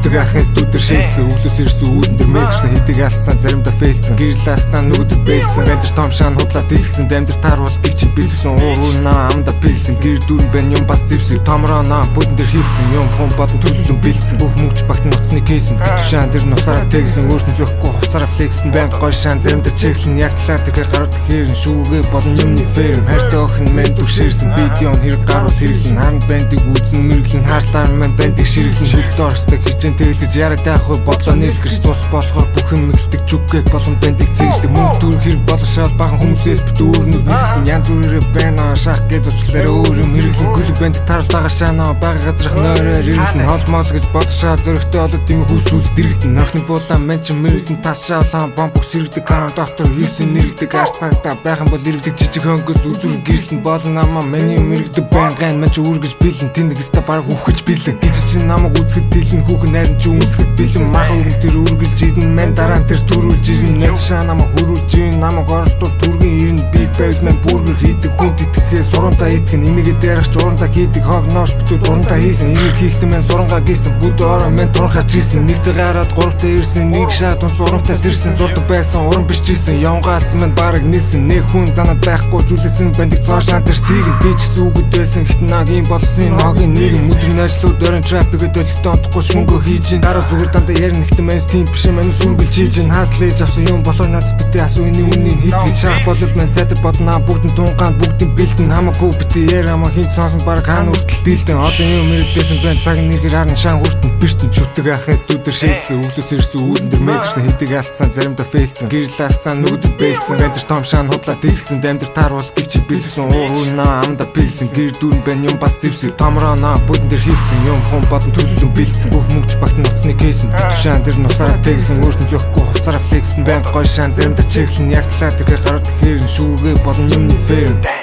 Шүтэг ахын студэр шээлсэн. Өглөөс ирсэн, үүдэн дээр мэйлэрсэн. Хэдэг алдсан, заримдаа fail сэн. Гэрэл асан, нөгөөдөр бэлсэн. Бандер том шаан худлаа дэлсэн. Дамдэр таарвал гэж бэлсэн. Уур наа амда бэлсэн. Гэр дүүрэн байна, юм бас зэвсэг. Томроо наа бүдэн дээр хийвцэн. Юм хум бодон төлөвлөн бэлсэн. Бүх мөнгөч багт нуцны case эн. Битушаан тэр нусаараа тэгсэн. Өөртөө зөхгүй хувцаараа flex эн. Банк гой шаан, заримдаа чеглэн. Яг талаа тэгэхээр гарууд хэрэн. Шүүгээ болон юмны ферм. Хайртай охин мэн түгшэрсэн. Видеон хэрэг гаруул хэрэглэн. Харан бандыг үзэн мэрглэн. Хартаар мэн бандыг ширглэн. Хөлтөө орсдог хичээн тэлгэж яраг таах вэ бодлоо нийлгэж. Тус болохоор бүх юм эхэлдэг. Жүггээг болон бандыг цэглдэг. Мөнгө төр хэрэг болон шал бахан хүмүүсээс бит өөрнүүд нэгэн. Янз бүрээр байна шах гэд уучлаарай, өөр юм хэрэглэн. Гүл банд таралдаага шаана бага газрах нойроор ирлэн. Хол мол гэж бодшаа зөрөгтэй олод тийм хүсвэл дэрэгдэн. Нохны буулаа мен чи мэрэгдэн. Тас шаалан бомб бүс сэрэгдэг. Кам доктор 9 нэрэгдэг. Арт цагта байхан бол иргэдэг. Жижиг хөнгөл үзүр гэрлэн болон намаа миний юм иргэдэг. Байнгайн мен чи үргэж бэлэн. Тэнэг өстө бараг үхэж бэлэн. Гэж чи намайг үзэхэд дэлэн. Хүүхэн нарийн чи үнсгэд бэлэн. Маха өргөн тэр үргэлж идэн. Мен дараа нь тэр төрүүлж ирнэ. Нод шаа намайг хөрүүлж ирнэ. Намайг оролдвол түргэн ирнэ. Би байвал мен бүргэр хийдэг. Хүнд итгэхээ сурантаа итгэн. Энийгээ дээрх урантаа хийдэг. Хог нош битүүд урантаа хийсэн. Энийг хийхдээ мен сурангаа гисэн. Бүд ороо мен туранхаж исэн. Нэгтэй гараад гуравтаа ирсэн. Нэг шат унц урамтай сэрсэн. Зурдаг байсан, уран бичижсэн. Явнгаа алдсан мен бараг нийсэн. Нэг хүн занаад байхгүй жүлээсэн. Бандик цоо шаан тэр сийг би ч гэсэн үгэд байсан. Хитэн нагийн болсон ногийн нийгэм. Өдрийн ажлууд орон traffic өлтөө онтохгүй шмөнгө хийж ин. Дараа зүгээр дандаа ярина ихтэн манс тийм биш. Манус үргэлж хийж ин. Хааслаж авсан юм болохоор нац битээ асуу энэ үннийг хит гэж. Шах болвол мен сайд боднаа. Бүгдэн тунгаан, бүгдэн бэлтэн. Хамаагүй битээ яар хамаа хин цоосон. Бараг хаана хүртэл дийлдэн. Олон юм мэрэгдээсэн байна. Цаг нэргэр харан шаан хүртэн бэртэн. Шүтэг ахын студэр шээлсэн. Өглөөс ирсэн, үүдэн дээр мэйлэрсэн. Хэдэг алдсан, заримдаа fail сэн. Гэрэл асан, нөгөөдөр бэлсэн. Бандер том шаан худлаа дэлсэн. Дамдэр таарвал гэж бэлсэн. Уур наа амда бэлсэн. Гэр дүүрэн байна, юм бас зэвсэг. Томроо наа бүдэн дээр хийвцэн. Юм хум бодон төлөвлөн бэлсэн. Бүх мөнгөч багт нуцны case эн. Битушаан тэр нусаараа тэгсэн. Өөртөө зөхгүй хувцаараа flex эн. Банк гой шаан, заримдаа чеглэн. Яг талаа тэгэхээр гарууд хэрэн. Шүүгээ болон юмны ферм.